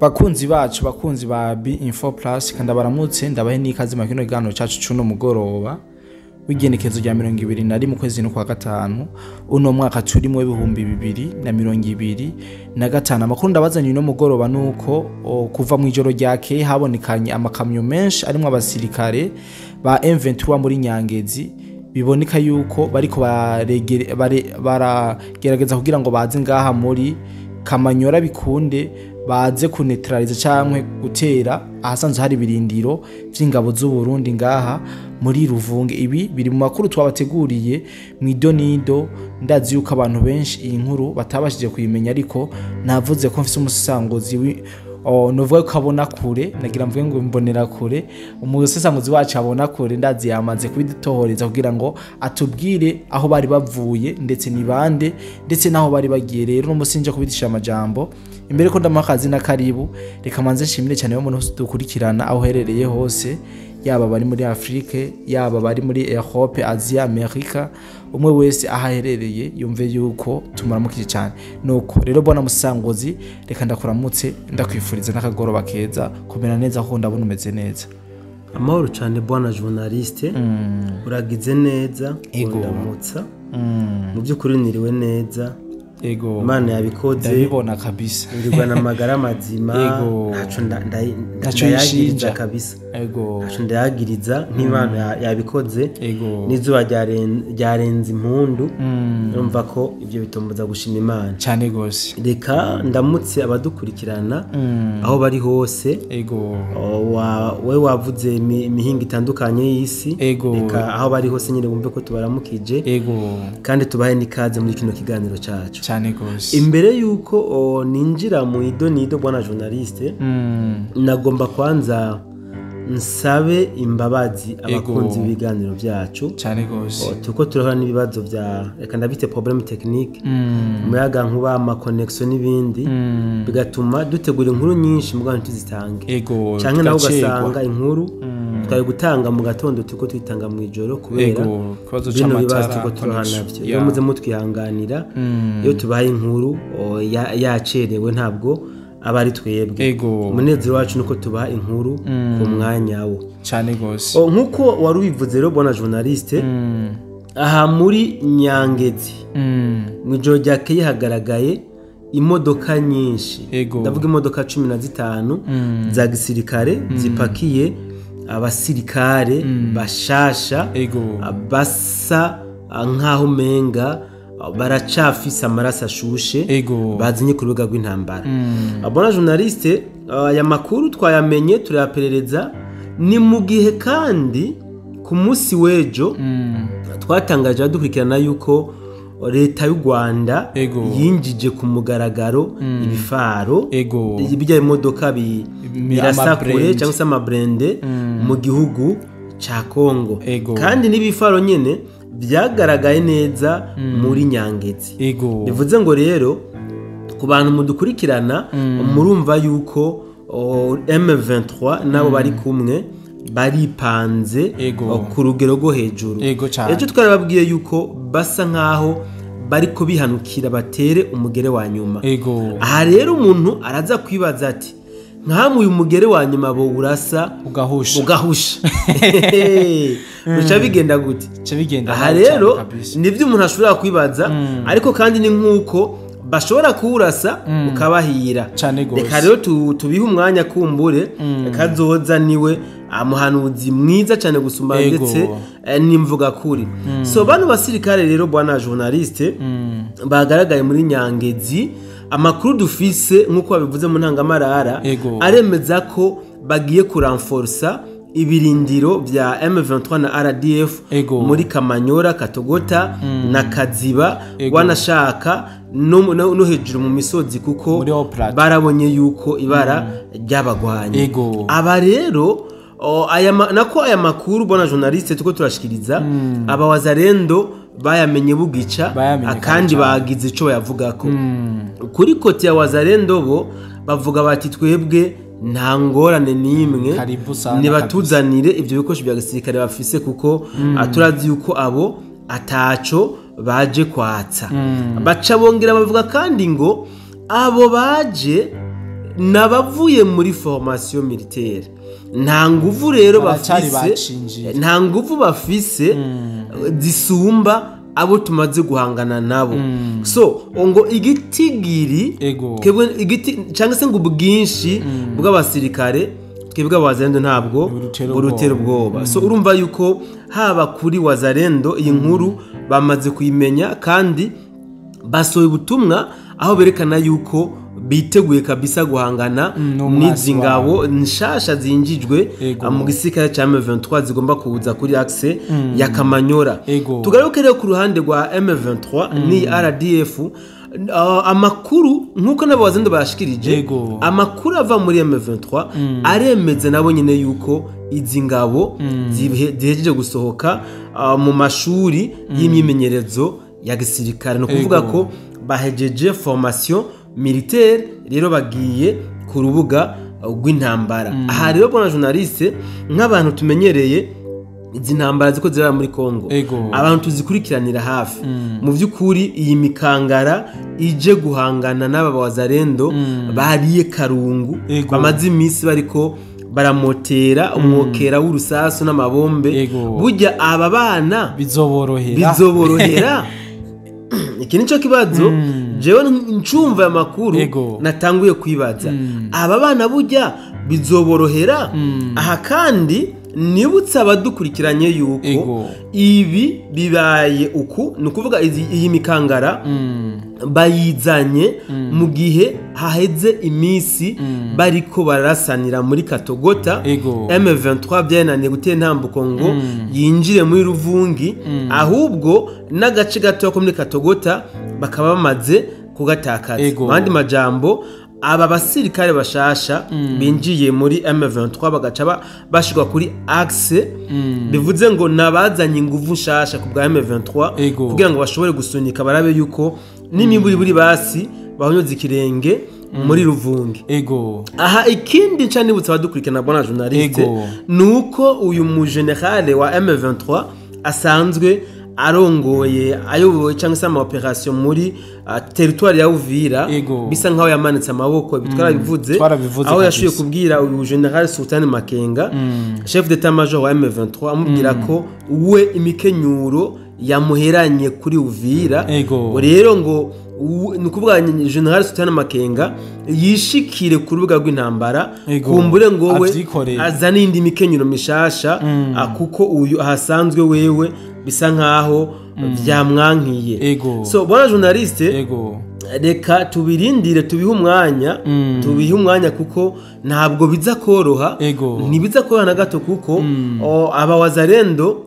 Bakunzi bacu, bakunzi ba B Info Plus, kandi baramutse, ndabahe n'ikaze mu kino kiganiro cacu cuno mugoroba w'igenekezo rya 21 kwezi no kwa gatanu uno mwaka turimo 2025. Amakuru ndabazanye uno mugoroba nuko kuva mu ijoro ryakeye habonekanye amakamyo menshi arimwo abasirikare ba M23 muri Nyangezi. Biboneka yuko bariko baragerageza kugira ngo baze ngaha muri Kamanyora bikunde baze kuneutralize cankwe gutera ahasanzwe hari birindiro vy'ingabo z'u Burundi ngaha muri Ruvunge. Ibi biri mu makuru twabateguriye mwidonido. Ndazi yuko abantu benshi iyi nkuru batabashije kuyimenya, ariko navuze ko mfise umusangozi novuga ko abona kure, nagira mvuge ngo mbonera kure, umusesanguzi wacu abona kure, ndazi yamaze kubidutohoreza kugira ngo atubwire aho bari bavuye ndetse nibande ndetse naho bari bagiye. Rero no musinje kubidisha amajambo imbere ko ndamakazi na karibu, reka manze nshimire cyane bo muntu dukurikirana aho herereye hose, yaba bari muri Afrique, yaba bari muri Europe, Asia, America, umwe wese ahaherereye yumve yuko tumuramukije cyane. Nuko rero bona musangozi, reka ndakuramutse, ndakwifuriza n'akagoroba keza, kumera neza kuko ndabona umeze neza. Amahoro cyane bwana journaliste, uragize neza ndamutsa. Mu by'ukuri niriwe neza. Ego. Imana yabikoze ndabibona kabisa, nirwa namagara mazima, ntaco ndayagiriza kabisa. Ego. Ntaco ndayagiriza nk'Imana yabikoze. Ego. N'izuba ryarenze impundu, urumva ko ivyo bitomboza gushima Imana cyane gose. Reka ndamutse abadukurikirana aho bari hose. Ego. We wavuze imihinga itandukanye y'isi, reka aho bari hose nyine bumve ko tubaramukije. Ego. Kandi tubahe n'ikaze muri kino kiganiro cacu. Cyane. Imbere yuko ninjira mu idonido bwana journaliste, nagomba kwanza nsabe imbabazi abakunzi b'ibiganiro byacu cyane gose. Tuko turahura n'ibibazo bya reka ndabite problème technique, umuyaga nkuba, ama connection n'ibindi, bigatuma dutegura inkuru nyinshi mugabo tuzitange. Ego. Canke nawe ugasanga inkuru twari gutanga mu gatondo tuko tuyitanga mu ijoro kubera bino bibazo tuko turahana navyo. Iyo muze mutwihanganira, iyo tubaye inkuru yacerewe ntabwo aba ari twebwe. Umunezero wacu nuko tubaha inkuru ku mwanya wo cyane gose. Nkuko wari ubivuze rero bwana journaliste, aha muri Nyangezi mu ijoro ryakeye hagaragaye imodoka nyinshi, ndavuga imodoka 15 za gisirikare zipakiye abasirikare bashasha basa nkaho menga baracafise amaraso ashushe, bazinye ku rubuga rw'intambara. Abona journaliste, aya makuru twayamenye turayaperereza. Ni mu gihe kandi ku munsi w'ejo twatangaje abadukurikirana yuko leta y'u Rwanda yinjije ku mugaragaro ibifaro bijya imodoka birasa kure cyangwa se amabrende mu gihugu ca Kongo. Kandi n'ibifaro nyene byagaragaye neza muri Nyangezi. Bivuze ngo rero ku bantu mudukurikirana murumva yuko M23 nabo bari kumwe baripanze ku rugero rwo hejuru. Ejo twarababwiye yuko basa nkaho bariko bihanukira batere umugere wa nyuma. Aha rero umuntu araza kwibaza ati nkamwe uyu mugere wa nyuma bo urasa ugahusha. Bica bigenda gute? Aha rero nivyo umuntu ashobora kwibaza, ariko kandi ni nkuko bashobora kuwurasa ukabahira. Reka rero tubihe umwanya kumbure kazoza niwe amuhanuzi mwiza cyane gusumba ndetse nimvuga kuri. So bano basirikare rero bwana journaliste bagaragaye muri Nyangezi, amakuru dufise nkuko babivuze mu ntangamarara aremeza ko bagiye kuranforsa ibirindiro vya M23 na RDF muri Kamanyora, Katogota na Kaziba, wanashaka no hejuru mu misozi kuko barabonye yuko ibara ryabagwanye. Aba rero nako aya makuru bona journaliste tuko turashikiriza, aba wazarendo bayamenye bugica akandi bagize ico bayavugako. Kuri kote ya wazarendo bo bavuga bati twebwe nta ngorane nimwe, nibatuzanire ivyo bikoresho bya gisirikare bafise kuko turazi yuko abo ataco baje kwatsa. Baca bongera bavuga kandi ngo abo baje Nabavuye muri formation militaire, nta nguvu rero bafise, nta nguvu bafise zisumba abo tumaze guhangana nabo. So ngo igitigiri twebwe igiti cyangwa se ngo ubwinshi bw'abasirikare twebwe Wazalendo ntabwo burutera ubwoba. So urumva yuko haba kuri Wazalendo iyi nkuru bamaze kuyimenya kandi basohoye ubutumwa aho berekana yuko biteguye kabisa guhangana n'izi ngabo nshasha zinjijwe mu gisirikare cya M23 zigomba kuza kuri axe ya Kamanyora. Tugaruke rero ku ruhande rwa M23 ni RDF. Amakuru nkuko nabo Wazalendo bashikirije, amakuru ava muri M23 aremeza nabo nyine yuko izi ngabo zihejeje gusohoka mu mashuri y'imyimenyerezo ya gisirikare, no kuvuga ko bahejeje formation militaire, rero bagiye ku rubuga rw'intambara. Aha rero bona journaliste, nk'abantu tumenyereye izi ntambara ziko ziraba muri Kongo, abantu tuzikurikiranira hafi, mu by'ukuri iyi mikangara ije guhangana n'aba Wazalendo bariye karungu, bamaze iminsi bariko baramotera umwokera w'urusasu n'amabombe, burya aba bana bizoborohera. Iki nico kibazo jewe ncumva amakuru natanguye kwibaza, aba bana burya bizoborohera. Aha kandi nibutse abadukurikiranye yuko ibi bibaye uku, ni ukuvuga iyi mikangara bayizanye mu gihe haheze iminsi bariko barasanira muri Katogota. M23 byananiye gutera intambuko ngo yinjire muri Ruvungi, ahubwo n'agace gato ko muri Katogota bakaba bamaze kugatakaza. Mandi majambo, aba basirikare bashasha binjiye muri M23 bagaca bashirwa kuri axe, bivuze ngo nabazanye inguvu nshasha ku bwa M23 kugira ngo bashobore gusunika barabe yuko n'imiburi buri basi bahonyoza ikirenge muri Ruvungi. Aha ikindi nca nibutse abadukurikirana bona journaliste, nuko uyu mu general wa M23 asanzwe arongoye ayoboye cyangwa se ama operation muri territoire ya Uvira, bisa nkaho yamanitse amaboko, bitwarabivuze aho yashuye kubwira uyu general Sultan Makenga, chef d'état major wa M23, amubwira ko we imikenyuro yamuheranye kuri Uvira. Rero ngo nukuvuga general Sultan Makenga yishikire ku rubuga rw'intambara, kumbure ngo we azane indi mikenyuro mishasha, kuko uyu ahasanzwe wewe bisa nkaho vyamwankiye. So bona journaliste, reka tubirindire tubihe umwanya, tubihe umwanya kuko ntabwo biza koroha, ntibiza koroha na gato, kuko aba Wazalendo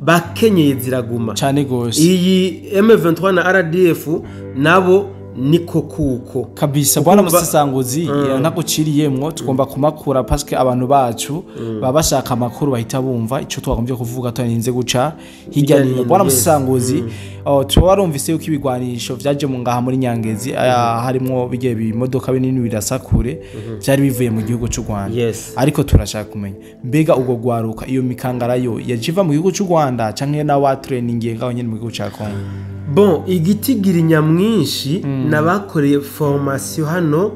bakenyeye ziraguma cyane gose. Iyi M23 na RDF nabo niko kuko kabisa. Bwana musesanguzi, ntaguciriyemwo, tugomba kumakura parce abantu bacu baba bashaka amakuru bahita bumva ico twagombye kuvuga twaninze guca hirya nino. Bwana musesanguzi, tubarumvise yuko ibigwanisho vyaje mu ngaha muri Nyangezi, harimo bigiye bimodoka binini birasakure byari bivuye mu gihugu cy'u Rwanda. Ariko turashaka kumenya mbega ubwo gwaruka iyo mikangara yo yajiva mu gihugu cy'u Rwanda canke na wa training ngaho nyene mu gihugu ca Kongo? Bon, igitigiri nyamwinshi nabakoreye formation hano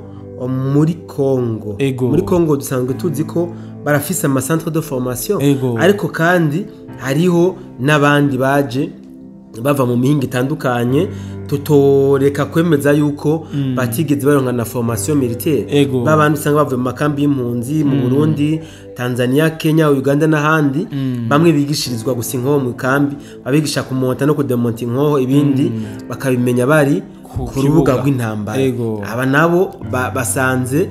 muri Kongo. Muri Kongo dusanzwe tuzi ko barafise ama centre de formation, ariko kandi hariho n'abandi baje bava mu mihinga itandukanye, tutoreka kwemeza yuko batigeze baronka na formation militaire. Babandi usanga bavuye mu makambi y'impunzi mu Burundi, Tanzania, Kenya, Uganda n'ahandi, bamwe bigishirizwa gusa inkoho mu kambi, babigisha kumonta no kudemonta inkoho, ibindi bakabimenya bari ku rubuga rw'intambara. Aba nabo basanze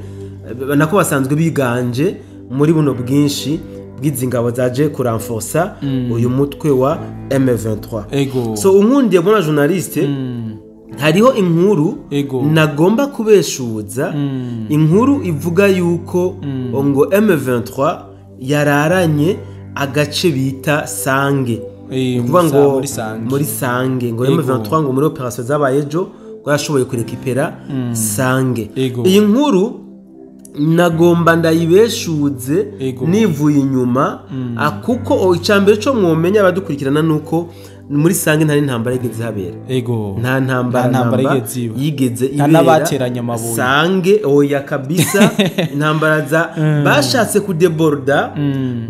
nako basanzwe biganje muri buno bwinshi bw'izi ngabo zaje kuranforsa uyu mutwe wa M23. So unkundiye bona journaliste, hariho inkuru nagomba kubeshuza, inkuru ivuga yuko ngo M23 yararanye agace bita Sange, kuvuga ngo muri Sange ngo M23 ngo muri operation zabaye ejo ngo yashoboye kurekipera Sange. Iyi nkuru nagomba ndayibeshuze nivuye inyuma, kuko icambere cyo mwomenya abadukurikirana nuko Muri Sange nta n'intambara yigeze ihabera. Ego. Nta ntambara Nta ntambara namba yigeze iba. yigeze Nta ibera. n'abateranye amabuye. Sange oya kabisa. Intambara za bashatse kudeborda,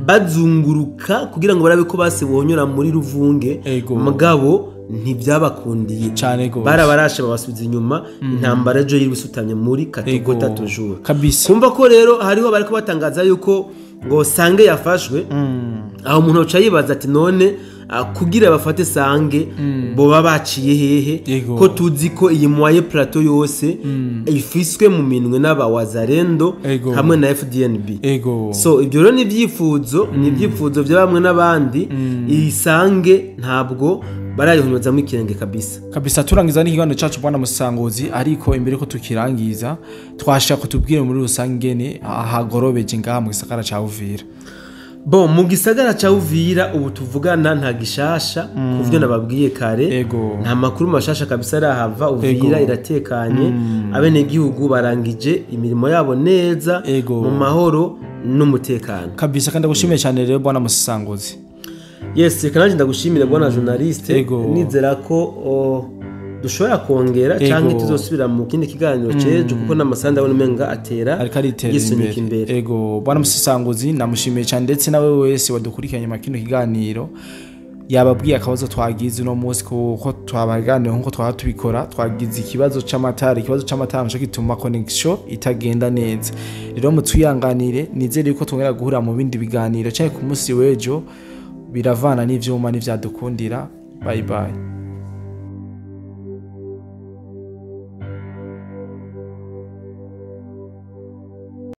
bazunguruka kugira ngo barabe ko base bonyura muri Ruvunge. Ego. Mugabo ntibyabakundiye. Cane gose. Barabarashe, babasubiza inyuma. Intambara ejo yiri isutamye muri Katogota toujours. Kumva ko rero hariho bariko batangaza yuko ngo Sange yafashwe, aho umuntu aca yibaza ati: "None kugira bafate Sange boba baciye hehe?" Ko tuzi ko iyi moyen plateau yose ifiswe mu minwe n'abawazarendo hamwe na FDNB. So ibyo rero ni ibyifuzo bya bamwe n'abandi. Iyi Sange ntabwo barayihonyozamo ikirenge kabisa. Kabisa. Turangiza n'ikiganiro cacu, bwana Musanguzi, ariko imbere ko tukirangiza twashaka kutubwira muri rusange ingene hagorobeje ngaha mu gisagara ca Uvira. Bon, mu gisagara ca Uvira ubu tuvugana nta gishasha ku byo nababwiye kare. Nta makuru mashasha kabisa arahava. Uvira iratekanye, abenegihugu barangije imirimo yabo neza mu mahoro n'umutekano. Kabisa, kandi ndagushimiye cyane rero, bwana Musanguzi. Yes, reka nanjye ndagushimire, bwana journaliste. Nizera ko dushobora kongera canke tuzosubira mu kindi kiganiro cejo, kuko n'amasaha ndabona umenga atera ariko aritera yisunika imbere. Imbere. Ego, bwana Musanguzi, namushimiye cyane, ndetse nawe wese wadukurikiranye mu kino kiganiro. Yababwiye akabazo twagize uno munsi, kuko twabaganiriye nkuko twaba tubikora. Twagize ikibazo c'amatara, ikibazo c'amatara nico gituma connection itagenda neza. Rero mutwihanganire, nizere yuko twongera guhura mu bindi biganiro canke ku munsi w'ejo, biravana n'ivyuma n'ivyadukundira. Bye bye.